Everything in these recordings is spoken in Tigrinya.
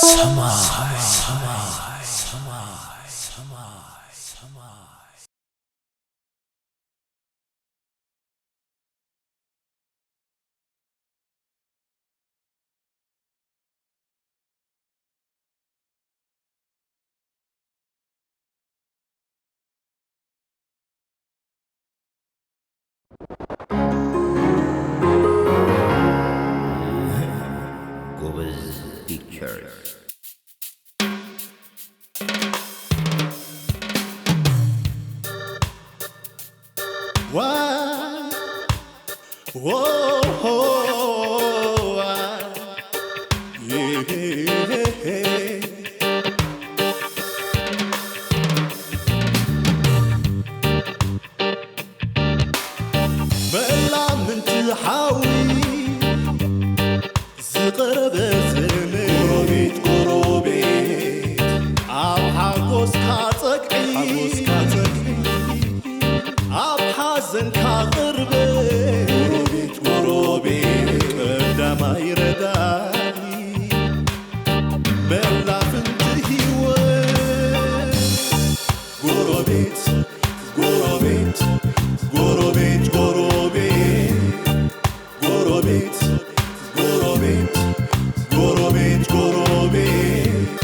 ሰማይ። ጎበዝ ፒክቸርስ። ዋ፣ ዎ፣ ዋ፣ ዬ፣ መላ ምንቲ ሓዊ ዝቐረበ ዘመድ ጎረቤት፣ ጎረቤት፣ ኣብ ሓጎስካ ጸግዒ፣ ሓጎስካ ጸግዒ፣ ኣብ ሓዘንካ ቅርበ፣ ጎረቤት፣ ጎረቤት፣ ቀዳማይ ረዳኢ፣ መላ ፍንቲ ህይወት፣ ጎረቤት፣ ጎረቤት፣ ጎረቤት፣ ጎረቤት። ጎረቤት፣ ጎረቤት፣ ጎረቤት፣ ጎረቤት።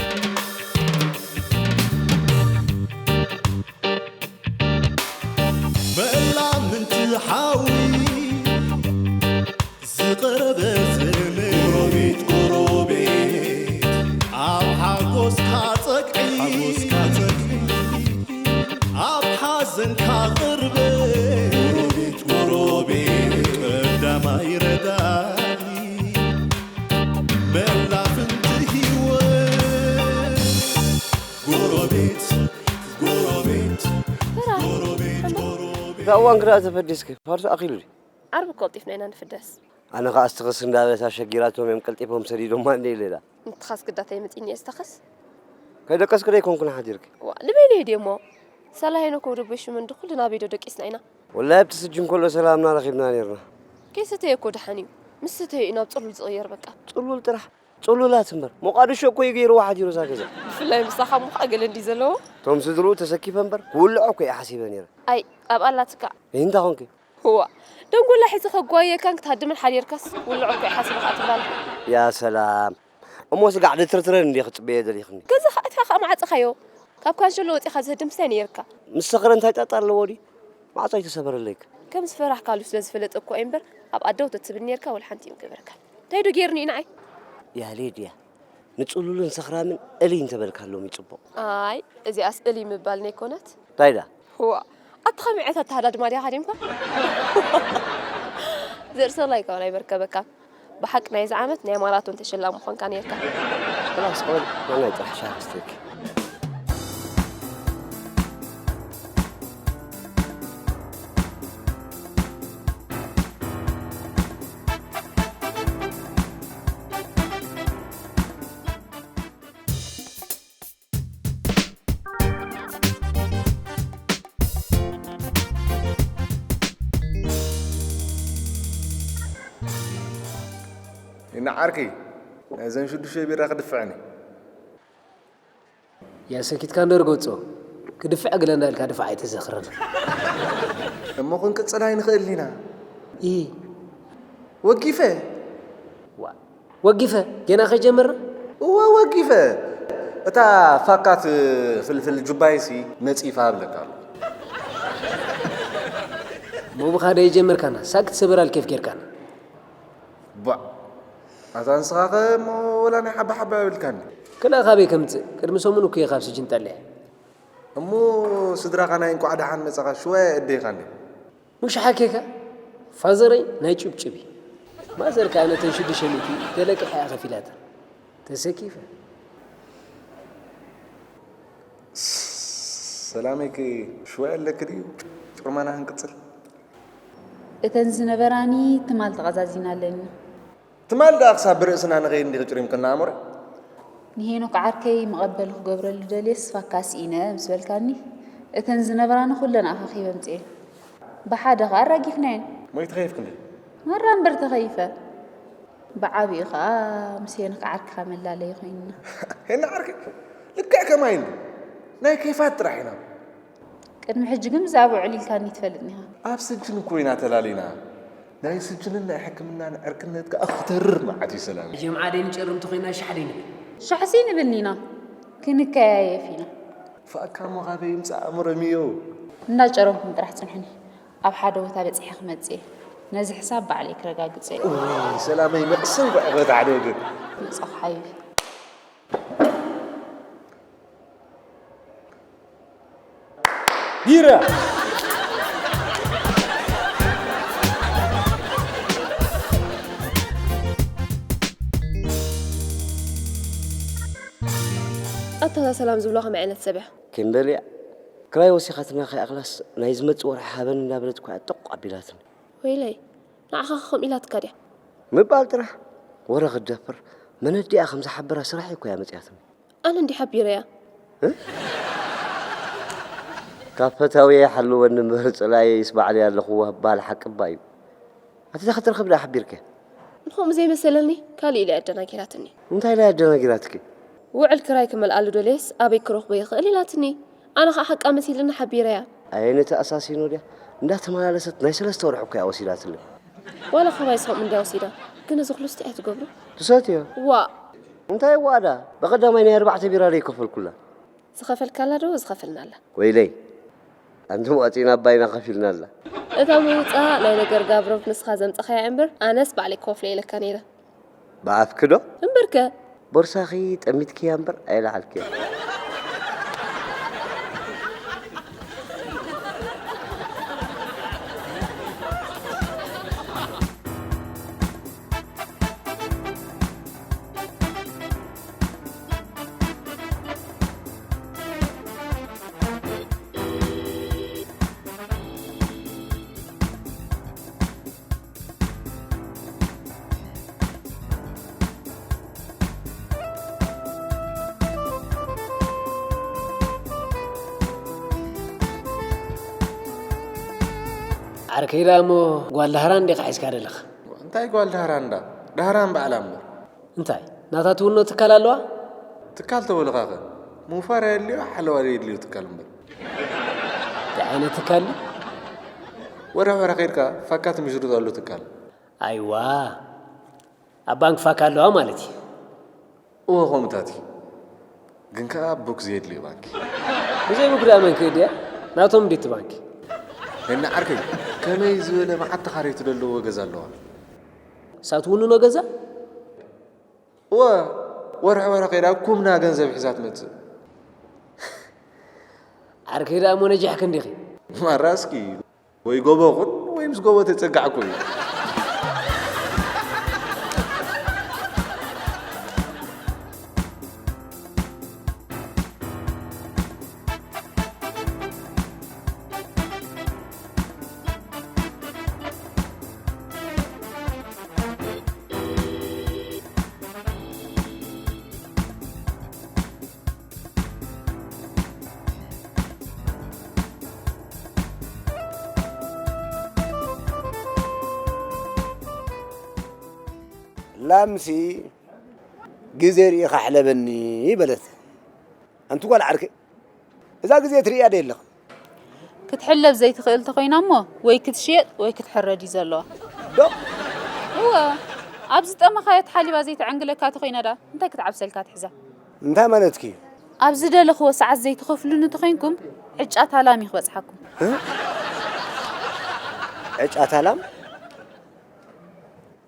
መላ ምንቲ ሓዊ ዝቐረበ ዘመድ። ጎረቤት፣ ጎረቤት፣ ኣብ ሓጎስካ ጸግዒ፣ ሓጎስካ ጸግዒ። ኣብ ሓዘንካ ቅርበ፣ ጎረቤት፣ ጎረቤት፣ ቀዳማይ ረዳኢ፣ መላ ፍንቲ ህይወት፣ ጎረቤት፣ ጎረቤት፣ ተራ፣ ጎረቤት፣ ሓምቦ። ጎረቤት። እታ እዋን ክዳኣ ተፈዲስኪ፣ ፋርሱ ኣኺሉ ድዩ? ዓርቢ ቀልጢፍና ኢና ንፍደስ። ኣነ ኸኣ እስትኸስ እንዳበለት ኣሸጊራቶም እዮም ቀልጢፎም ሰዲዶማ እንደ ኢለ ኢላ። ንትኻስ ግዳታ ይምጽእኒ እየ ዝተኸስ። ከይደቀስኪ ዶ ኣይኮንኩን ሓዲርኪ? ዋ፣ ልበይ ልየ ድየ እሞ? ሰላ ሄኖክ ወዲ ኣቦይ ሽመንዲ ኩልና ኣበይ ዶ ደቂስና ኢና? ወላሂ ኣብቲ ስጅን ከሎ ሰላምና ረኺብና ኔርና። ከይሰተየ እኮ ደሓን እዩ። ምስ ሰተየ እዩ ናብ ጽሉል ዝቕየር በቃ። ጽሉል ጥራሕ? ጽሉላት እምበር። ሞቃድሾ እኮ እዩ ገይርዋ ሓዲሩ እዛ ገዛ። ብፍላይ ምሳኻ እሞ ኸኣ ገለ እንድዩ ዘለዎ። እቶም ስድርኡ ተሰኪፈ እምበር፣ ክውልዖ እኮ እየ ሓሲበ ኔረ። ኣይ፣ ኣብኣ ኣላትካ። እንታይ ኾንኪ? እዋ፣ ደንጎላ ሒዘ ከጓየካን ክትሃድምን ሓዲርካስ፣ ውልዖ እኮ እየ ሓሲበ ኸኣ ትብላለ። ያ ሰላም። እሞ ስጋዕ ድትርትረን እንዴ ክጽበየ ደሊኽኒ? ገዛኻ ኣትኻ ከኣ መዓጸኻዮ። ካብ ካንሸሎ ወጺኻ ዝህድም ስታይ ነይርካ። ምስ ሰኽረ እንታይ ጣጣ ኣለዎ ድዩ? ማዕጾ ኣይተሰበረለይክ። ከም ዝፈራሕካሉ ስለ ዝፈለጠ እኮ እየ እምበር፣ ኣብ ኣደው ተትብል ነይርካ ወላ ሓንቲ እዩ ምገበረካን። እንታይ ዶ ገይሩኒ እዩ ንዓይ? ያ ሌድያ፣ ንጽሉልን ሰኽራምን እልይ እንተበልካሎም እዩ ጽቡቕ። ኣይ፣ እዚኣስ እልይ ምባል ነይኮነት። እንታይ ዳ? እዋ፣ ኣታ ኸመይ ዓይነት ኣተሃዳድማ ድያ ሃዲምካ? ዘርእሰላይ ካብ ናይ በርከበካ። ብሓቂ ናይዚ ዓመት ናይ ማራቶን ተሸላሚ ምኾንካ ነይርካ። ክላስ ቆል ናይ ጥራሕ ሻህ ስተኪ። ኢና ዓርከይ፣ ናይዘን ሽዱሽተ ቢራ ክድፍዐን እየ። ያሰኪትካ እንዶ ርገጾ፣ ክድፍዕ ግለና ኢልካ ድፋዕ ኣይተዘኽረና። እሞ ክንቅጽል ኣይንኽእልን ኢና። ኢ። ወጊፈ። ዋ፣ ወጊፈ፣ ገና ከይጀመርና? እወ፣ ወጊፈ። እታ ፋካት ፍልፍል ጁባይሲ ነጺፋ እብለካ ኣለኹ። እሞ ብኻ ዶ የጀመርካና? ሳቅ ትሰበራል ኬፍ ጌርካና። ቧዕ። ኣታ ንስኻኸ እሞ ወላ ናይ ሓባ ሓባ የብልካን። ክላ ካበይ ከምጽእ? ቅድሚ ሰሙን እኮ እየ ካብ ስጅን ጠሊዐ። እሞ ስድራኻ ናይ እንቋዕ ደሓን መጻኻ ሽወያ የእደይኻኒ። ሙሽ ሓኬካ ፋዘረይ ናይ ጭብጭብ እዩ። ማዘር ከኣ ነተን ሽዱሽተ ሚእቲ ተለቂሓ እያ ከፊላታ። ተሰኪፈ። ሰላመይኪ ሽወያ ኣለኪ ድዩ? ጭርማና ክንቅጽል። እተን ዝነበራኒ ትማል ተቐዛዚናለኒ። ትማል ደኣ ክሳብ ብርእስና ንኸይድ እንዲኺ ጭሪምክና ኣሞረ? ንሄኖክ ዓርከይ መቐበሊ ክገብረሉ ደልየስ ፋካ ስኢነ ምስ በልካኒ፣ እተን ዝነበራኒ ኩለን ኣኻኺበ ኣምጽኤን። ብሓደ ኸኣ ኣራጊፍናየን። ሞይ ተኸይፍክ እንዴ? ማራ እምበር ተኸይፈ። ብዓቢኡ ኸኣ ምስ ሄኖክ ዓርክኻ መላለዪ ኮይንና። ሄና ዓርከይ ልክዕ ከማይ እንዲ ናይ ኬፋት ጥራሕ ኢና። ቅድሚ ሕጂ ግን ብዛዕባኡ ዕሊልካኒ ትፈልጥኒ ኢኻ። ኣብ ስጅን እኮ ኢና ተላሊና። ናይ ስጅንን ናይ ሕክምናን ዕርክነት ከኣ ክተርር መዓት እዩ ሰላም። ጀምዓ ደይ ንጨርም ተኾይና ሻሕ ደይ ንብል። ሻሕሲ ንብል ኢና። ክንከያየፍ ኢና። ፋእካ እሞ ካበይ ይምጻእ ኣእምሮ ሚዮ? እንዳጨረምኩም ጥራሕ ጽንሑኒ። ኣብ ሓደ ቦታ በጺሐ ክመጽእ እየ። ነዚ ሕሳብ ባዕለይ ክረጋግጾ እየ። እውይ፣ ሰላመይ መቕሰን ጓዕ በታ ሓደ ወገን። መጻኹ ሓቢቢ። ቢራ። ኣታ እዛ ሰላም ዝብሎ ከመይ ዓይነት ሰብ እያ? ኪምበርሊ እያ። ክራይ ወሲኻትና ከይኣኽላስ ናይ ዝመጽእ ወርሒ ሃበኒ እንዳበለት እኮ እያ ጠቕ ኣቢላትኒ። ወይለይ፣ ንዓኻ ከ ከምኡ ኢላትካ ድያ? ምባል ጥራሕ ወረ ክትደፍር መን ኣዲኣ ከም ዝሓብራ ስራሕ እኮ እያ መጺኣትኒ። ኣነ እንዲ ሓቢረያ። እ? ካብ ፈታውየ ይሓልወኒ እምበር ጸላእየይስ ባዕለይ ኣለኹዋ በሃል ሓቂ እባ እዩ። ኣቲ እዛ ክትረኽብ ደኣ ሓቢርከ? ንኸምኡ ዘይመሰለኒ ካልእ ኢላ እያ ኣደናጊራትኒ። እንታይ ኢላ እያ ኣደናጊራትኪ? ውዕል ክራይ ክመልኣሉ ደልየስ ኣበይ ክረኽቦ ይኽእል ኢላትኒ። ኣነ ኸኣ ሓቃ መሲልኒ ሓቢረያ። ኣየ ነቲ ኣሳሲኖ ድያ እንዳተመላለሰት ናይ ሰለስተ ወርሒ እኮ እያ ወሲዳትለይ። ዋላ ካባይስ ከምኡ እንድያ ወሲዳ። ግን እዚ ኩሉስ እንታይ እያ ትገብሮ? ትሰትዮ። ዋእ! እንታይ ዋእ ደኣ? ብቐዳማይ ናይ ኣርባዕተ ቢራ ዶ ይከፈልኩላ? ዝኸፈልካላ ዶ ዝኸፈልናላ? ወይለይ! ኣንቱም ዋጺእና ኣባይና ከፊልናላ። እታ ምውጻእ ናይ ነገር ጋብሮብ ንስኻ ዘምጻኻያ እምበር ኣነስ ባዕለይ ክኸፍሎ ኢለካ ነይረ። ብኣፍኪ ዶ? እምበርከ። ቦርሳኺ ጠሚትክያ እምበር ኣይለዓልክያ። ዓርከይ ደኣ እሞ ጓል ዳህራን እንዲኻ ሒዝካ ዘለኻ? እንታይ ጓል ዳህራን እንዳ? ዳህራን ባዕላ እምበር። እንታይ? ናታ ትውኖ ትካል ኣለዋ? ትካል ተበልኻኸ? ምውፋር የድልዮ፣ ሓለዋ የድልዮ ትካል እምበር። እንታይ ዓይነት ትካል? ወርሒ ወርሒ ከይድካ ፋካ ትምሽርጠሉ ትካል። ኣይዋ፣ ኣብ ባንክ ፋካ ኣለዋ ማለት እዩ። እወ፣ ከምኡታት እዩ። ግን ከኣ ቡክ ዘየድልዮ ባንክ። ብዘይ ቡክ ደኣ መን ክእድያ? ናቶም ድዩ እቲ ባንክ? እና ዓርከይ፣ ከመይ ዝበለ መዓት ተኻረይቲ ዘለውዎ ገዛ ኣለዋ? እሳ ትውንኖ ገዛ? እወ፣ ወርሒ ወርሒ ከይዳ ኩምና ገንዘብ ሒዛ ትመጽእ። ዓርከይ ደኣ እሞ ነጂሕኪ እንዲኺ። ማራ እስኪ ወይ ጎቦ ኹን ወይ ምስ ጎቦ ተጸጋዕኩ እዩ። ላምሲ ግዜ ርኢኻ ሕለበኒ በለት። ኣንቲ ጓል ዓርከይ፣ እዛ ግዜ ትርእያ ዶ የለኽን? ክትሕለብ ዘይትኽእል ተኾይና እሞ ወይ ክትሽየጥ ወይ ክትሕረድ እዩ ዘለዋ። ዶ? እወ፣ ኣብ ዝጠመኻዮ ተሓሊባ ዘይትዕንግለካ ተኾይና ደኣ እንታይ ክትዓብሰልካ ትሕዛ? እንታይ ማለትኪ እዩ? ኣብ ዝደለኽዎ ሰዓት ዘይትኸፍሉኒ ተኾይንኩም ዕጫ ታላም እዩ ክበጽሓኩም። እ? ዕጫ ታላም?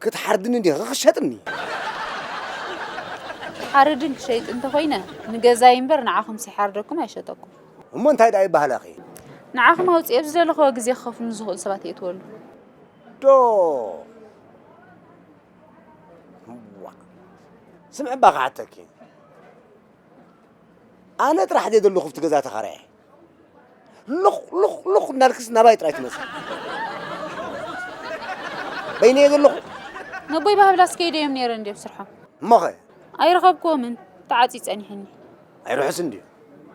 ክትሓርድኒ እንዲኺ ክሸጥኒ? ክሓርድን ክሸይጥ እንተኾይነ ንገዛይ እምበር ንዓኹምስ ይሓርደኩም ኣይሸጠኩም። እሞ እንታይ ደኣ ይበሃላኺ? ንዓኹም ኣውፅኤ ኣብ ዝደለኽዎ ግዜ ክኸፍሉኒ ዝኽእሉ ሰባት የእትወሉ። ዶ? ዋእ። ስምዒ እባ ክሓተኪ። ኣነ ጥራሕ ድየ ዘለኹ ኣብቲ ገዛ ተኻራያይ? ሉኽ ሉኽ ሉኽ እናልክስ ናባይ ጥራይ ትመጽእ። በይነየ ዘለኹ። ነቦይ ባህብላስ ከይደ እዮም ነይረ እንድዮም ስርሖም። እሞኸ? ኣይረኸብክዎምን፣ ተዓጽዩ ጸኒሑኒ። ኣይ ርሑስ እንድዩ።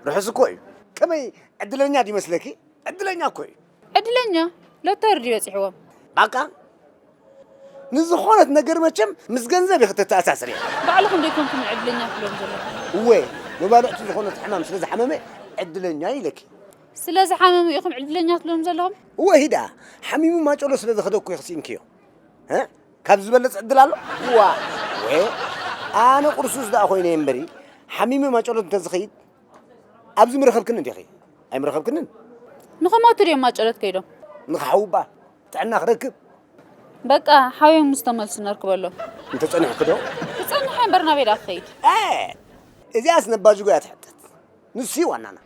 ርሑስ እኮ እዩ። ከመይ ዕድለኛ ድዩ መስለኪ? ዕድለኛ እኮ እዩ። ዕድለኛ? ሎተሪ ድዩ በጺሕዎም? ባቃ? ንዝኾነት ነገር መቸም ምስ ገንዘብ ኢኺ ተተኣሳስርያ። ባዕልኹም ዶ ኣይኮንኩም ዕድለኛ ትብሎም ዘለኹም? እወ፣ መባልዕቱ ዝኾነት ሕማም ስለ ዝሓመመ ዕድለኛ ኢለኪ። ስለ ዝሓመሙ ኢኹም ዕድለኛ ትብሎም ዘለኹም? እወ፣ ሂዳ ሓሚሙ ማጨሎ ስለ ዝኸደ እኮ ኢኺ ስኢንክዮ። እ? ካብ ዝበለጽ ዕድል ኣሎ? ዋ፣ ወ-፣ ኣነ ቁርሱስ ደኣ ኮይነ እምበሪ፣ ሓሚሙ ማጨሎ እንተዝኸይድ ኣብዚ ምረኸብክኒ እንዲኺ? ኣይምረኸብክንን? ንኽሞቱ ድዮም ማጨሎት ከይዶም? ንኽሓውባ ጥዕና ክረክብ። በቃ ሓውዮም ምስ ተመልሱ ነርክበሎም። እንተጸኒሕኪ ዶ? ክጸንሕ እምበር ናበይ ደኣ ክኸይድ? እ፣ እዚኣስ ነባጅጎ እያ ትሕተት። ንሱ እዩ ዋናና።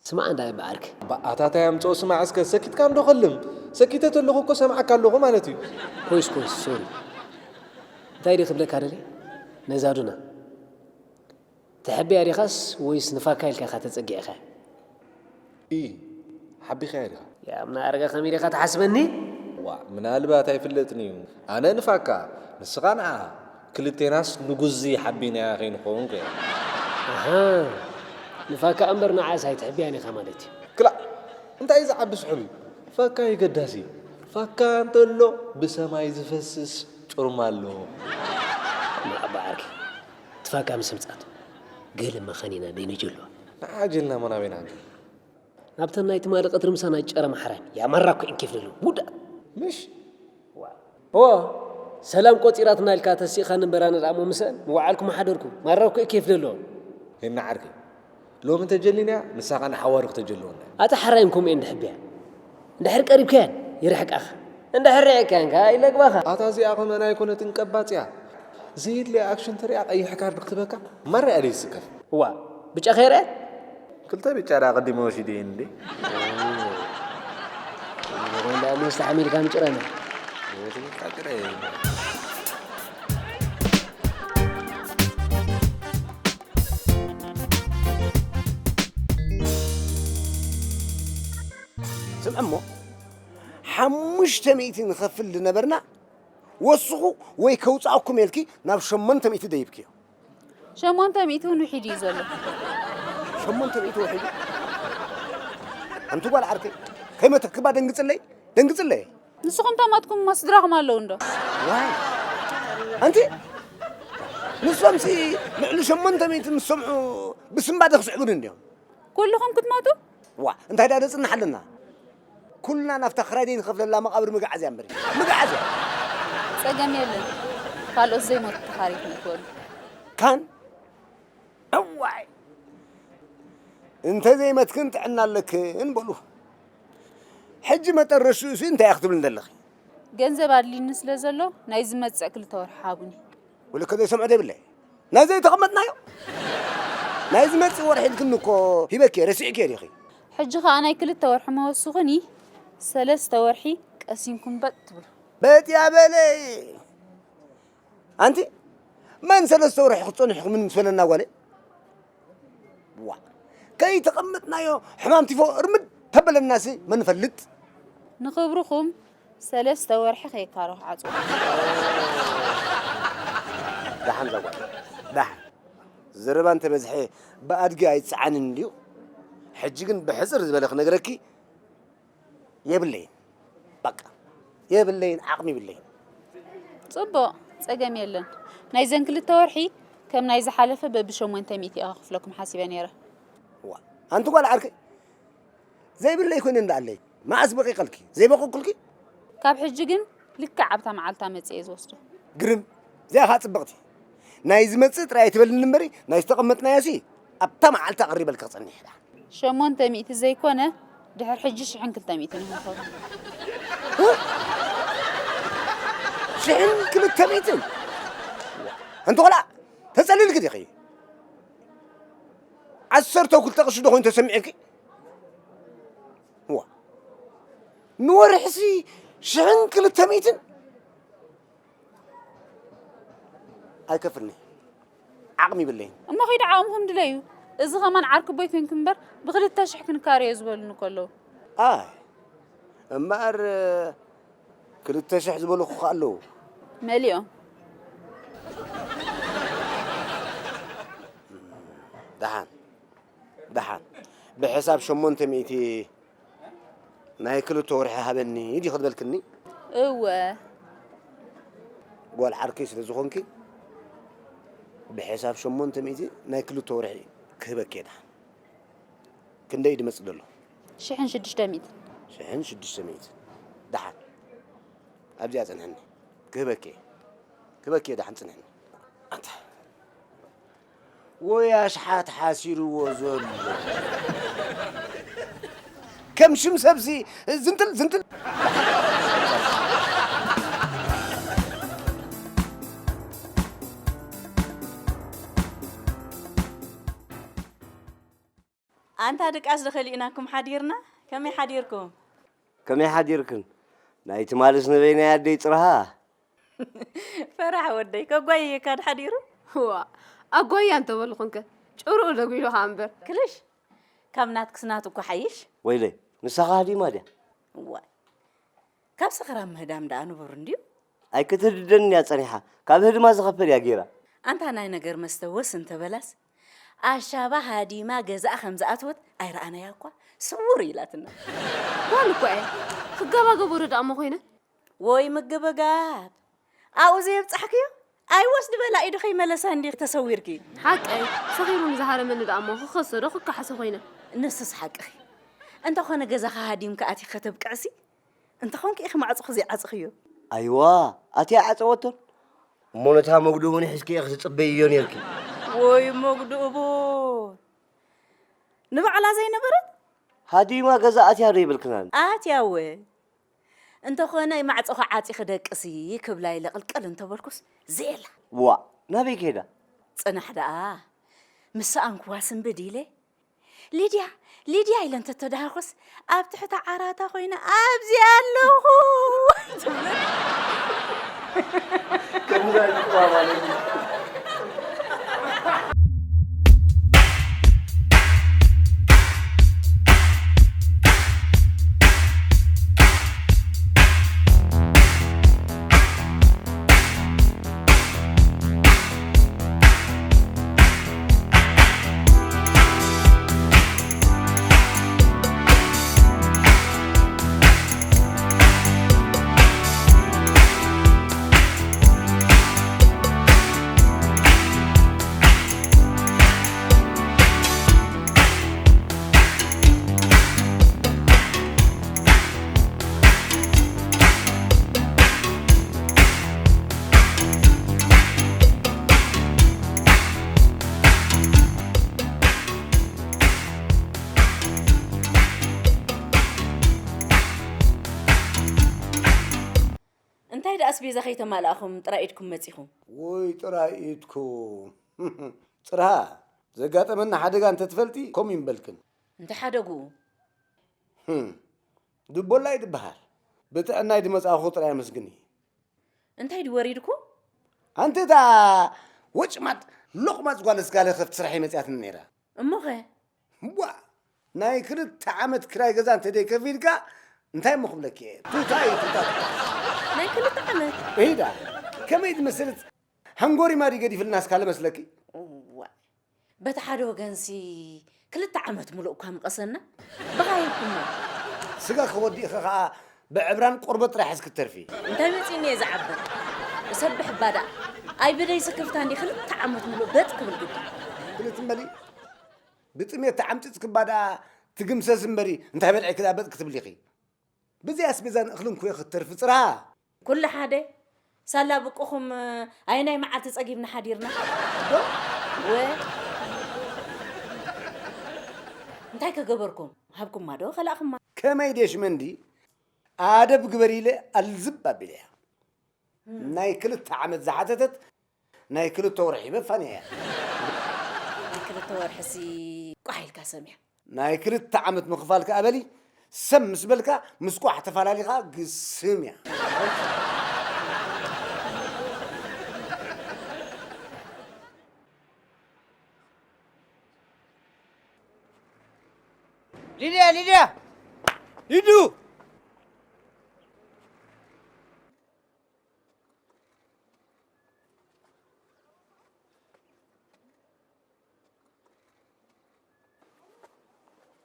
ስማዕ እንዳ በዓልክ። ኣታ ታይ ኣምጽኦ ስማዕ እስከ፣ ሰኪትካ እንዶ ከልም። ሰኪተ ተለኹ እኮ ሰምዓካ ኣለኹ ማለት እዩ። ኮይስ፣ ኮይስ፣ ሶሪ። እንታይ ድየ ክብለካ ደልየ? ነዛ ዱና። ትሕብያ ዲኻስ ወይስ ንፋካ ኢልካ ኢኻ ተጸጊዕካ? ኢ፣ ሓቢኻያ ዲኻ? ያም ንኣረገ ከመይ ዲኻ ትሓስበኒ? ዋ፣ ምናልባት ኣይፍለጥን እዩ። ኣነ ንፋካ፣ ንስኻ ንዓ። ክልቴናስ ንጉዚ ሓቢናያ ከይንኸውን ከ? ኣሃ፣ ንፋካ እምበር ንዓስ ኣይትሕብያን ኢኻ ማለት እዩ። ክላእ፣ እንታይ እዩ ዝዓቢ ስሑል እዩ? ፋካ እዩ ገዳሲ። ፋካ እንተሎ ብሰማይ ዝፈስስ ጩርማ ኣሎ። ንዓባ ዓርኪ፣ ትፋካ ምስ ምጻት ገለ መኻኒና ደይነጀልዋ። ንዓ ጀልና መናቤና እንጂ። ናብተን ናይ ትማሊ ቀትሪ ምሳና ጨረ ማሕራን ያማራ እኮ ኢንኬፍ ደሎ ውዳ። ምሽ? ዋ። ኦ፣ ሰላም ቆጺራትና ኢልካ ተሲእካ ንበራና ደኣ እሞ ምሰን ምውዓልኩም ሓደርኩም። ማራ እኮ ኢንኬፍ ደሎ። ሄና ዓርከይ። ሎሚ እንተጀሊናያ፣ ንሳኻ ንሓዋሩ ክተጀልወና። ኣታ ሓራይም ከምኡ እየ እንድሕብያ። እንድሕር ቀሪብካያን፣ ይርሕቃኻ። እንድሕር ርሒቅካያን ከኣ ይለግባኻ። ኣታ እዚኣ ከመን ኣይኮነትን ቀባጽያ። ዘየድልያ ኣክሽን ተሪኣ ቀይሕ ካርድ ክትበካ። ማራ እያ ደይስከፍ። እዋ፣ ብጫ ከይርአ? ክልተ ብጫ ደኣ ኣቐዲመ ወሲደ እየ እንዴ። እንዳ መስተ ሓሚልካ ምጭረና። ወሲድካ ጭረ። ስምዕ እሞ፣ ሓሙሽተ ሚእቲ ንኸፍል ዝነበርና፣ ወስኹ ወይ ከውጽኣኩም ኢልኪ ናብ ሸሞንተ ሚእቲ ደይብክዮ። ሸሞንተ ሚእቲ እውን ውሒድ እዩ ዘሎ። ሸሞንተ ሚእቲ ውሒዱ? ኣንቲ ጓል ዓርከይ፣ ከይመተክባ ደንግጽለይ፣ ደንግጽለይ። ንስኹም ተማትኩም እሞ ስድራኹም ኣለዉ እንዶ? ዋይ። ኣንቲ፣ ንሶምሲ ልዕሊ ሸሞንተ ሚእቲ ምስ ሰምዑ ብስንባደ ክስዕቡኒ እንድዮም። ኩልኹም ክትሞቱ? ዋ፣ እንታይ ደኣ ነጽንሕ ኣለና? ኩልና ናብታ ክራይ ዘይንኸፍለላ መቓብር ምግዓዝ እያ እምበሪ። ምግዓዝ እያ። ጸገም የለን። ካልኦት ዘይሞቱ ተኻሪት ንክበሉ። ካን? እዋይ! እንተ ዘይመትክን ጥዕና ኣለክን በሉ። ሕጂ መጠረሽኡሲ እንታይ እያ ክትብልኒ ዘለኺ? ገንዘብ ኣድልዩኒ ስለ ዘሎ ናይ ዝመጽእ ክልተ ወርሒ ሃቡኒ። ወለከ ዘይሰምዖ ዘይብለ። ናይ ዘይተቐመጥናዮ? ናይ ዝመጽእ ወርሒ ኢልክኒ እኮ ሂበኪ፣ ረሲዕኪ ዲኺ? ሕጂ ኸኣ ናይ ክልተ ወርሒ መወስኹኒ፣ ሰለስተ ወርሒ ቀሲንኩም በጥ ትብሉ። በጥ ያበለይ። ኣንቲ፣ መን ሰለስተ ወርሒ ክትጸንሕኹም ምስ በለና ጓለይ? ዋ፣ ከይተቐመጥናዮ ሕማም ቲፎ እርምድ ተበለናሲ መን ፈልጥ? ንኽብርኹም ሰለስተ ወርሒ ከይካረኹ ዓጽዋ። ደሓን ዛጓል፣ ደሓን። ዘረባ እንተበዝሐ ብኣድጊ ኣይጸዓንን እንድዩ። ሕጂ ግን ብሕጽር ዝበለ ክነግረኪ የብለይን። በቃ፣ የብለይን፣ ዓቕሚ የብለይን። ጽቡቕ፣ ጸገም የለን። ናይዘን ክልተ ወርሒ ከም ናይ ዝሓለፈ በብሸሞንተ ሚእቲ እየ ከኽፍለኩም ሓሲበ ነይረ። ዋ፣ ኣንቲ ጓል ዓርከይ፣ ዘይብለይ ኮይነ እንዳኣለይ፣ መዓስ በቂቐልኪ? ዘይበቐኩልኪ? ካብ ሕጂ ግን ልክዕ ኣብታ መዓልታ መጽእ እየ ዝወስዶ። ግርም፣ እዚኣ ኸኣ ጽብቕቲ። ናይ ዝመጽእ ጥራይ ኣይትበልኒ እምበሪ፣ ናይ ዝተቐመጥናዮሲ ኣብታ መዓልታ ኣቕሪበልኪ ክጸንሕ እየ። ሸሞንተ ሚእቲ ዘይኮነ፣ ድሕር ሕጂ ሽሕን ክልተ ሚእትን ይኹን። ሽሕን ክልተ ሚእትን? ኣንቲ ቆልዓ፣ ተጸሊልኪ ዲኺ? ዓሰርተ ክልተ ቅርሺ ዶ ኮይኑ ተሰሚዑኪ? ዋ። ንወርሒሲ ሽሕን ክልተ ሚእትን? ኣይከፍልኒ። ዓቕሚ ይብለይን። እሞ ኺድ ዓቕምኹም ድለዩ። እዚ ኸማን ዓርኪ ኣቦይ ኮንኩ እምበር፣ ብኽልተ ሽሕ ክንካረዮ ዝበሉኒ እኮ ኣለዉ። ኣይ፣ እምበኣር ክልተ ሽሕ ዝበልኹ ከ ኣለዉ? መሊኦም። ደሓን፣ ደሓን። ብሕሳብ ሸሞንተ ሚእቲ ናይ ክልተ ወርሒ ሃበኒ ድዩ ክትበልክኒ? እወ። ጓል ዓርከይ ስለ ዝኾንኪ፣ ብሕሳብ ሸሞንተ ሚእቲ ናይ ክልተ ወርሒ ክህበኪ እየ። ደሓን። ክንደይ ድመጽእ ደሎ? ሽሕን ሽዱሽተ ሚእትን። ሽሕን ሽዱሽተ ሚእትን። ደሓን። ኣብዚኣ ጽንሕኒ። ክህበኪ እየ። ክህበኪ እየ፣ ደሓን ጽንሕኒ። ኣታ። ወይ ኣሽሓት ሓሲርዎ ዘሎ። ከም ሽም ሰብሲ ዝንጥል፣ ዝንጥል። ኣንታ ድቃስ ዶ ከሊእናኩም ሓዲርና? ከመይ ሓዲርኩም? ከመይ ሓዲርክን? ናይ ትማልስ ንበይናይ ኣደይ ጽርሃ። ፈራሕ ወደይ፣ ከጓየየካ ድሓዲሩ? ዋ፣ ኣጓያ እንተበልኹንከ፣ ጭርኡ ደጒሉ ከኣ እምበር። ክልሽ፣ ካብ ናትክስ ናቱ እኮ ሓይሽ። ወይለይ፣ ንሳኻ ሃዲማ ድያ? እዋይ፣ ካብ ሰኽራም ምህዳም ደኣ ንቡር እንድዩ። ኣይክትህድደንን እያ ጸኒሓ። ካብ ህድማ ዝኸፍእ እያ ገይራ። ኣንታ ናይ ነገር መስተ ወስ እንተበላስ፣ ኣሻባ ሃዲማ ገዛኣ ከም ዝኣተወት ኣይረኣናያ እኳ፣ ስውር ኢላትና። ጓል እኳ እያ። ክጋባገቦ ዶ ደኣ እሞ ኮይነ? ወይ ምግብጋብ። ኣብኡ ዘየብጻሕክዮ? ኣይወስድ በላ ኢዱ ከይመለሳ እንዲ ተሰዊርኪ። ሓቀይ፣ ሰኺሩ ንዝሃረመኒ ደኣ እሞ ክኸሶ ዶ ክከሓሶ ኮይነ? ንስስ ሓቅኺ። እንተኾነ ገዛኻ ሃዲምካ ኣቲኺ ከተብቅዕሲ? እንተኾንኪ ኢኺ ማዕጾኺ ዘይዓጽኽዮ። ኣይዋ፣ ኣትያ ዓጸወቶን። እሞ ነታ መጉድኡ እውን ሒዝክዮ ክትጽበይዮ ኔርኪ። ወይ መጉድኡ ቡን። ንባዕላ ዘይነበረት? ሃዲማ ገዛ ኣትያ ዶ ይብልክናን? ኣትያ እወ። እንተኾነ ማዕጾኺ ዓጺኺ ደቅሲ ክብላ ኢለ ቅልቅል እንተበልኩስ ዘየላ። ዋእ፣ ናበይ ከይዳ? ጽናሕ ደኣ። ምስ ሰኣንኩዋ ስንብድ ኢለ፣ ሊድያ፣ ሊድያ ኢለ እንተተዳሃኹስ፣ ኣብ ትሕቲ ዓራታ ኮይነ፣ "ኣብዚኣ ኣለኹ!" ትብል። ከምዚ ኣይትቀባባሉ። እንታይ ደኣ ኣስቤዛ ከይተማላእኹም ጥራይ ኢድኩም መጺኹም? ወይ ጥራይ ኢድኩም። ጽርሃ፣ ዘጋጠመና ሓደጋ እንተትፈልጢ ከምኡ ይምበልክን። እንታይ ሓደግኡ? ህም፣ ድቦላ እዩ ድበሃል። ብጥዕናይ ድመጻእኹ ጥራይ ኣመስግኒ። እንታይ ድዩ ወሪድኩም? ኣንቲ እታ ወጭማጥ ሎቕማጽ ጓል ስጋለ ከፍቲ ስራሕ እየ መጺኣትኒ ነይራ። እሞኸ? ዋእ! ናይ ክልተ ዓመት ክራይ ገዛ እንተ ደይከፊልካ እንታይ እሞ ክብለኪ እየ? ቱታ እዩ፣ ቱታ፣ ቱታ። ናይ ክልተ ዓመት? እሂዳ፣ ከመይ ዝመሰለት ሃንጎሪማ ድዩ ገዲፍልና እስካለ መስለኪ? እዋእ! በቲ ሓደ ወገንሲ ክልተ ዓመት ሙሉእ እኳ ምቐሰና፣ ብኻ ይኩማ። ስጋ ከወዲእኺ ኸኣ ብዕብራን ቆርበት ጥራሕ ኢኺ ክትተርፊ። እንታይ መጺእኒ እየ ዝዓብር? እሰብሕ እባ ደኣ። ኣይ ብደይ ስክፍታ እንዲ ክልተ ዓመት ሙሉእ በጥ ክብል ግዲ። ክልት እምበሊ፣ ብጥሜት ተዓምጺጽኪ እባ ደኣ ትግምሰስ እምበሪ፣ እንታይ በልዒኪ ደኣ በጥ ክትብሊ ኢኺ? ብዘይ ኣስቤዛን እኽልን እኮ ኢኺ ክትተርፊ ጽርሃ። ኩሉ ሓደ፣ ሳላ ብቅኹም ኣየናይ መዓልቲ ጸጊብና ሓዲርና? ዶ? ወ-፣ እንታይ ከገበርኩም? ሃብኩማ ዶ ከላእኩማ? ከመይ ደሽ መንዲ? ኣደብ ግበሪ ኢለ ኣልዝብ ኣቢለያ። ናይ ክልተ ዓመት ዝሓተተት ናይ ክልተ ወርሒ በፋንያ እያ። ናይ ክልተ ወርሕሲ ቋሕ ኢልካ ሰምያ። ናይ ክልተ ዓመት ምኽፋል ከኣ በሊ፣ ሰም ምስ በልካ ምስ ቋሕ ተፈላሊኻ ግስም እያ። ሊድያ፣ ሊድያ! ሊዱ!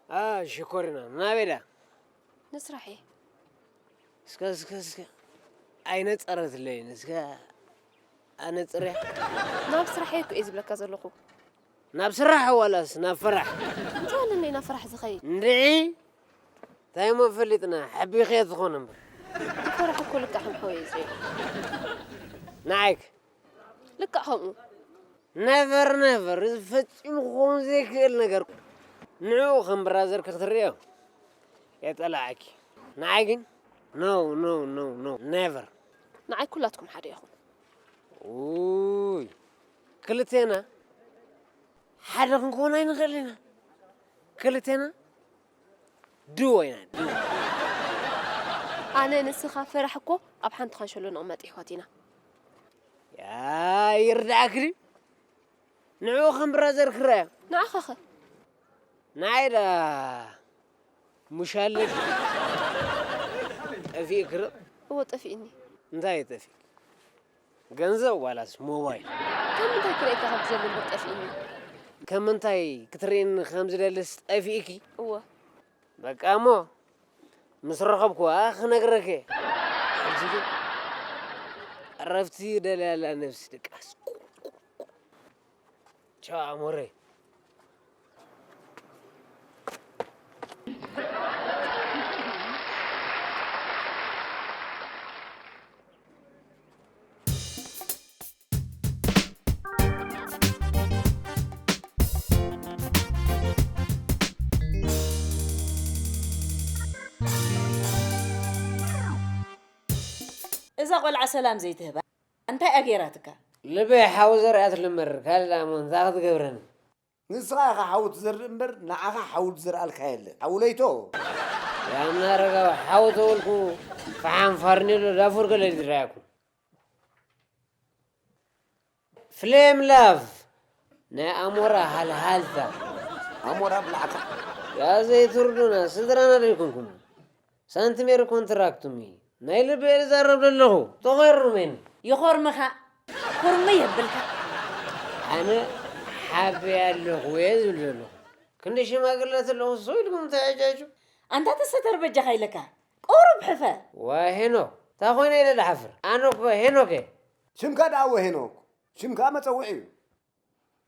ሽኮሪና ናበይ ዳ? ንስራሕ እየ። እስከ እስከ እስከ ኣይነጸረትለይን እስከ ኣነጽርያ። ናብ ስራሕ እየ እኮ እየ ዝብለካ ዘለኹ። ናብ ስራሕ ዋላስ ናብ ፈራሕ? እንታይ ኣለኒ ናብ ፈራሕ ዝኸይድ? እንድዒ እንታይ እሞ ፈሊጥና፣ ሓቢኽዮ ትኾን እምበር። ፈራሕ እኮ ልክዕ ከም ሓወይ እዩ ዝሪኦ። ንዓይክ ልክዕ ከምኡ። ነቨር ነቨር፣ እዚ ፈጺሙ ክኸውን ዘይክእል ነገር። ንዕኡ ከም ብራዘር ክትርእዮ የጠላዓኪ። ንዓይ ግን ኖ ኖ ኖ ኖ ነቨር። ንዓይ ኩላትኩም ሓደ ኢኹም። ውይ፣ ክልቴና ሓደ ክንከውን ኣይንኽእል ኢና። ክልቴና ድወ ኢና፣ ድወ። ኣነ ንስኻ ፈራሕ እኮ ኣብ ሓንቲ ካንሸሎ ንቕመጥ ኣሕዋት ኢና። ያ ይርዳእክ ድዩ? ንዕኡ ከም ብራዘር ክረኣዮ። ንዓኻ ኸ? ንዓይ ዳ ሙሻለ ጠፊእክ ዶ? እወ፣ ጠፊእኒ። እንታይ እዩ ጠፊእክ? ገንዘብ ዋላስ ሞባይል? ከም ምንታይ ክርእየካ ከም ዝደሊ እምበር ጠፊእኒ። ከም ምንታይ ክትርእየኒ ከም ዝደልስ ጠፊእኪ? እወ። በቃ እሞ ምስ ረኸብኩዋ ክነግረኪ እየ። ሕጂ ግን ዕረፍቲ ደልያ ኣላ ነብሲ ድቃስ። ቻው ኣሞረይ። እዛ ቆልዓ ሰላም ዘይትህባ እንታይ ኣገይራትካ? ልበይ ሓዊ ዘርኣትሉ እምበር ካልእ ደኣ እሞ እንታይ ክትገብረኒ? ንስኻ ኢኻ ሓዊ ትዘርእ እምበር ንዓኻ ሓዊ ዝዘርኣልካ የለን። ሓዊ ለይቶ። ያምና ኣረጋዊ ሓዊ ተበልኩ ፈሓም ፋርኔሎ ዳፉር ገለ ዝረኣየኩም። ፍሌም ላቭ ናይ ኣሞራ ሃልሃልታ። ኣሞራ ብላዕካ። ያ ዘይትርዱና ስድራና ዶ ኣይኮንኩም? ሳንቲሜር ኮንትራክቱም እዩ። ናይ ልበይ ዝዛረብ ዘለኹ። ተኾርሜን። ይኾርምኻ። ኩርምይ የብልካ። ኣነ ሓበይ ኣለኹ እየ ዝብል ዘለኹ። ክንዲ ሽማግለ ተለኹ ሰው ኢልኩም ተያጃጁ። ኣንታ ተሰተር በጃኻ ኢለካ። ቁሩብ ሕፈ። ዋ ሄኖክ፣ እንታይ ኮይነ ኢለ ዝሓፍር? ኣነ እኮ ሄኖክ እየ። ሽምካ ደኣ ወ ሄኖክ፣ ሽምካ መጸውዒ እዩ።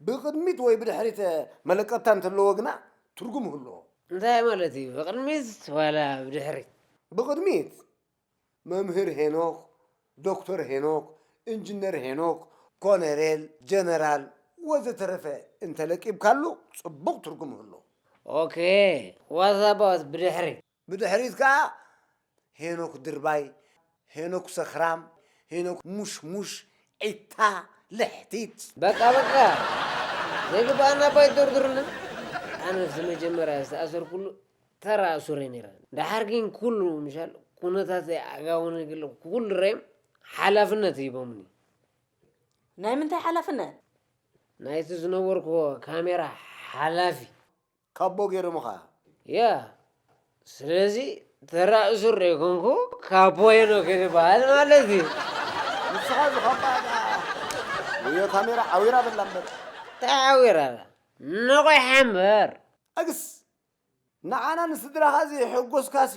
ብቕድሚት ወይ ብድሕሪት መለቀብታ እንተለዎ ግና ትርጉም ይህልዎ። እንታይ ማለት እዩ? ብቕድሚት ዋላ ብድሕሪት? ብቕድሚት መምህር ሄኖክ፣ ዶክተር ሄኖክ፣ ኢንጅነር ሄኖክ፣ ኮነሬል፣ ጀነራል ወዘተረፈ እንተለቂብካሉ ጽቡቕ ትርጉም ይህልዎ። ኦኬ፣ what about ብድሕሪት? ብድሕሪት ከኣ ሄኖክ ድርባይ፣ ሄኖክ ሰኽራም፣ ሄኖክ ሙሽሙሽ፣ ዒታ፣ ልሕቲት። በቃ በቃ ዘይግብኣና እባ ኣይትደርድሩልና። ኣነ እቲ መጀመርያ ዝተኣሰርኩሉ ተራ እሱር እየ ነይረ። ደሓር ግን ኩሉ ምሻል ኩነታተይ ኣጋውነ ገለ ኩሉ ረዮም ሓላፍነት ሂቦምኒ። ናይ ምንታይ ሓላፍነት? ናይቲ ዝነበርኩዎ ካሜራ ሓላፊ። ካቦ ገይሮምኻ። ያ ስለዚ ተራ እሱር ዘይኮንኩ ካቦ ሄኖክ ዝበሃል ማለት እዩ። ንስኻ እዚ ካባ እዛ ወዮ ካሜራ ዓዊራ በላ እምበር። እንታይ ዓዊራ? ነቒሓ እምበር። ኣግስ ንዓና ንስድራኻ ዘየሐጎስካሲ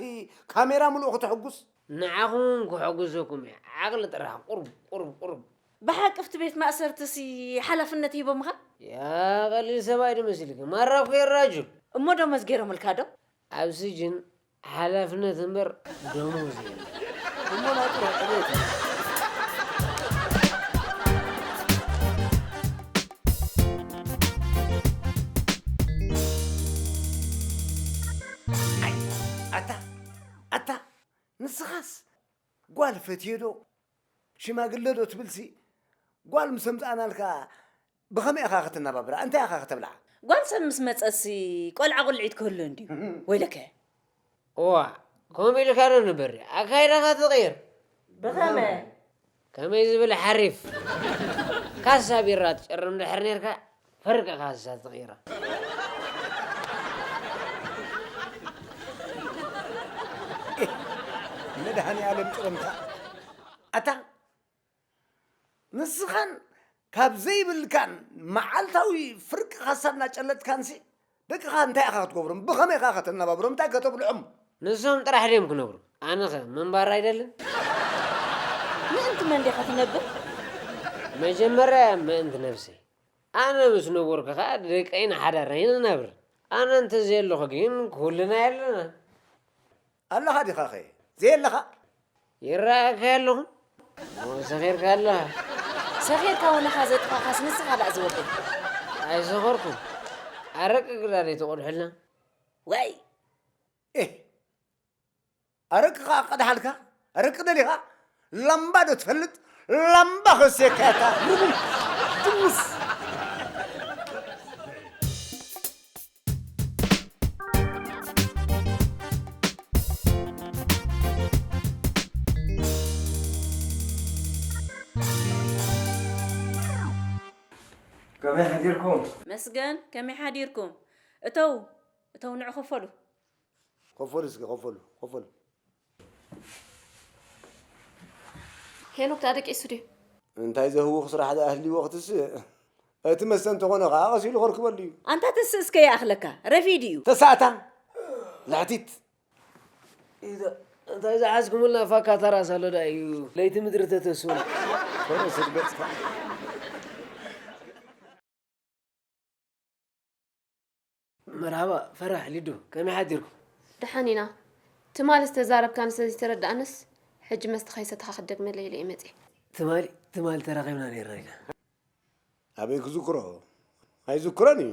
ካሜራ ምሉእ ከተሐጉስ? ንዓኹም እውን ክሕጉሰኩም እየ። ዓቕሊ ጥራሕ ቁሩብ ቁሩብ ቁሩብ። ብሓቂ ኣብቲ ቤት ማእሰርቲሲ ሓላፍነት ሂቦምኻ? ያ ቀሊል ሰብኣይ ዶ መሲልኪ? ማራ እኮ እየ ራጁል። እሞ ደሞዝ ገይሮምልካ ዶ? ኣብ ስጅን ሓላፍነት እምበር ደሞዝ የለን። እሞ ናይ ጥሩሕ ዕቤት እዩ። ኣታ ኣታ ንስኻስ ጓል ፈትየ ዶ ሽማግለ ዶ ትብልሲ ጓል ምስ ኣምፃእናልካ ብኸመይ ኢኻ ከተነባብራ እንታይ ኢኻ ከተብልዓ ጓል ሰብ ምስ መፀሲ ቆልዓ ቁልዒት ክህሉ እንድዩ ወይለከ እዋ ከምኡ ኢልካ ዶ ንበሪ ኣካይዳኻ ትቕይር ብኸመ ከመይ ዝብል ሓሪፍ ካሳ ቢራ ትጨርም ድሕር ነርካ ፈርቂ ካሳ ትቕይራ መድሃኒ ኣለም ጥቕምታ ኣታ ንስኻን ካብ ዘይብልካን መዓልታዊ ፍርቂ ካሳ እናጨለጥካንሲ ደቅኻ እንታይ ኢኻ ክትገብሮም? ብኸመይ ኢኻ ከተነባብሮም? እንታይ ከተብልዖም? ንሶም ጥራሕ ድዮም ክነብሩ? ኣነኸ ምንባር ኣይደልን? ምእንቲ መን ዲኻ ትነብር? መጀመርያ ምእንቲ ነብሰይ። ኣነ ምስ ነበርኩ ኸኣ ደቀይን ሓዳረይን እነብር። ኣነ እንተዘየለኹ ግን ኩልና የለና። ኣለኻ ዲኻኸ? ዘየለኻ? ይረኣየካ ኣለኹ? እሞ ሰኺርካ ኣለኻ? ሰኺርካ ውነኻ ዘጥፋኻስ ንስኻ ዳኣ ዝወደይ። ኣይሰኸርኩን። ኣረቂ ግዳ ደይትቐድሑልና? ወይ ኤህ! ኣረቂ ኸኣ ቀድሓልካ? ኣረቂ ደሊኻ? ላምባ ዶ ትፈልጥ? ላምባ ከስየካ እታ ርጉም ድሙስ። ከመይ ሓዲርኩም? መስገን ከመይ ሓዲርኩም? እተው እተው ንዑ ከፈሉ። ከፈሉ እስኪ ከፈሉ ከፈሉ። ሄኖክ ዳኣ ደቂሱ ድዩ? እንታይ ዘህውኽ ስራሕ ደኣ ህልይዎ ክትስእ? እቲ መስተ እንተኾነ ኸዓ ቀስ ኢሉ ከርክበሉ እዩ። ኣንታ ተስእ እስከ ይኣኽለካ ረፊድ እዩ። ተሳእታ ልሕቲት። እንታይ ዝሓዝኩምልና ፋካ ተራስ ኣሎ ዳ እዩ ለይቲ ምድሪ ተተስውን። ፈረስ ርገጽካ። መርሃባ ፈራሕ ሊዱ ከመይ ሓዲርኩም? ደሓን ኢና። ትማሊ ዝተዛረብካኒ ስለዘይተረድኣንስ ሕጂ መስተ ከይሰተኻ ክትደግመለይ ኢለ እየ መፅየ። ትማሊ ትማሊ ተራኺብና ነይርና ኢና። ኣበይ ክዝክሮ? ኣይዝክሮን እዩ።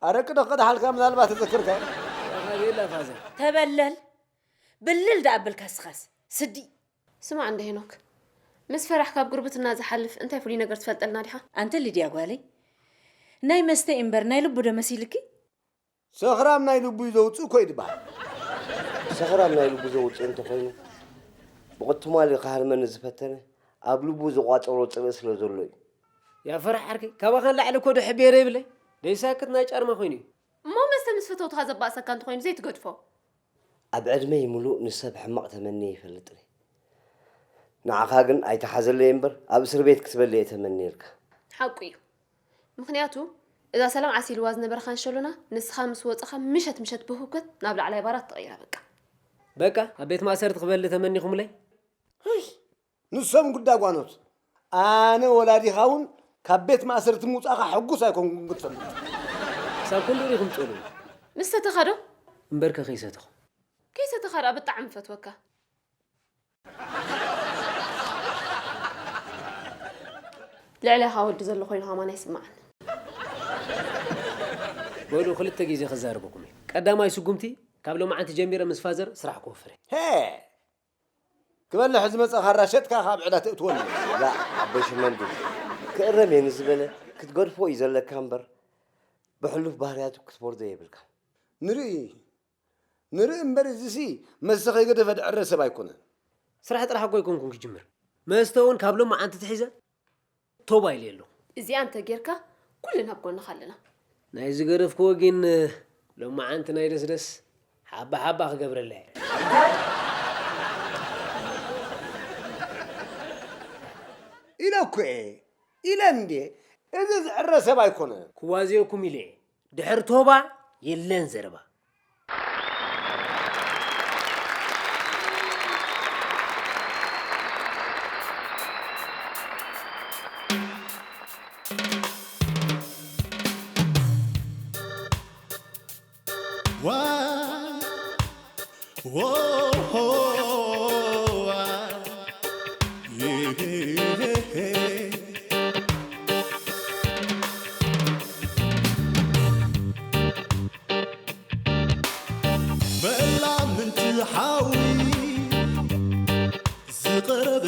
ኣረቂ ዶ ክቐድሓልካ ምናልባት ተዘክርካ? የላ ፋዘር። ተበለል ብልል ደኣ ኣበልካ እስኻስ ስዲ። ስማዕ እንዶ ሄኖክ፣ ምስ ፈራሕ ካብ ጉርብትና ዝሓልፍ እንታይ ፍሉይ ነገር ትፈልጠልና ዲኻ? ኣንቲ ሊድያ ጓለይ፣ ናይ መስተ እምበር ናይ ልቡ ዶ መሲልኪ? ሰኽራም ናይ ልቡ እዩ ዘውፅእ እኮ እዩ ዝበሃል። ሰኽራም ናይ ልቡ ዘውፅእ እንተኾይኑ፣ ብቕትማሊ ክሃርመኒ ዝፈተነ ኣብ ልቡ ዝቋፀሮ ፅልኢ ስለ ዘሎ እዩ። ያ ፈራሕ ዓርከይ፣ ካባኻ ንላዕሊ እኮ ዶ ሕብየረ ይብለይ? ደይሳክት ናይ ጫርማ ኮይኑ እዩ። እሞ መስተ ምስ ፈተውትኻ ዘባእሰካ እንተኾይኑ ዘይትገድፎ? ኣብ ዕድመይ ምሉእ ንሰብ ሕማቕ ተመንየ ይፈልጥን እየ። ንዓኻ ግን ኣይትሓዘለይ እምበር ኣብ እስር ቤት ክትበሊ እየ ተመንየልካ። ሓቁ እዩ። ምኽንያቱ እዛ ሰላም ዓሲልዋ ዝነበረ ካንሸሎና ንስኻ ምስ ወጻኻ ምሸት ምሸት ብህውከት ናብ ላዕላይ ባራት ተቐይራ በቃ። በቃ ኣብ ቤት ማእሰርቲ ክበሊ ተመኒኹምለይ? ንሶም ጉዳ ጓኖት ኣነ ወላዲኻ እውን ካብ ቤት ማእሰርቲ ምውፃእኻ ሕጉስ ኣይኮንኩን ክትፈልጥ። ክሳብ ክንድኡ ዲኹም ትፅልኡ? ምስ ሰተኻ ዶ? እምበርከ ከይሰተኹ። ከይሰተኻ ደኣ ብጣዕሚ እፈትወካ። ልዕሌኻ ወዲ ዘሎ ኮይኑ ከማን ኣይስምዓን። በሉ ክልተ ግዜ ክዛረበኩም እየ። ቀዳማይ ስጉምቲ ካብ ሎማዓንቲ ጀሚረ ምስ ፋዘር ስራሕ ክወፍር እየ። ሄ! ክበልሕ ዝመጸ ካራ ሸጥካ ካብ ዕዳ ተእትወሉ። ላ ኣቦይ ሽመልቢ ክእረም እየ ንዝበለ ክትገድፎ እዩ ዘለካ እምበር ብሕሉፍ ባህርያቱ ክትፈርዶ የብልካ። ንርኢ ንርኢ እምበር እዚሲ መስተ ከይገደፈ ድዕረ ሰብ ኣይኮነን። ስራሕ ጥራሕ እኮ ኣይኮንኩን ክጅምር መስተ እውን ካብ ሎሚ ዓንቲ ትሒዘ ቶባ ኢለ ኣለኹ። እዚኣ እንተ ጌርካ ኩልና ኣብ ጎንኻ ኣለና። ናይ ዝገደፍክዎ ግን ሎማዓንቲ ናይ ደስደስ ሓባ ሓባ ክገብረላ እየ። ኢለ እኮ እየ ኢለ እንዴ እዚ ዝዕረ ሰብ ኣይኮነ። ክዋዘየኩም ኢለ እየ ድሕሪ ቶባ የለን ዘረባ። መላ ምንቲ ሓዊ ዝቐረበ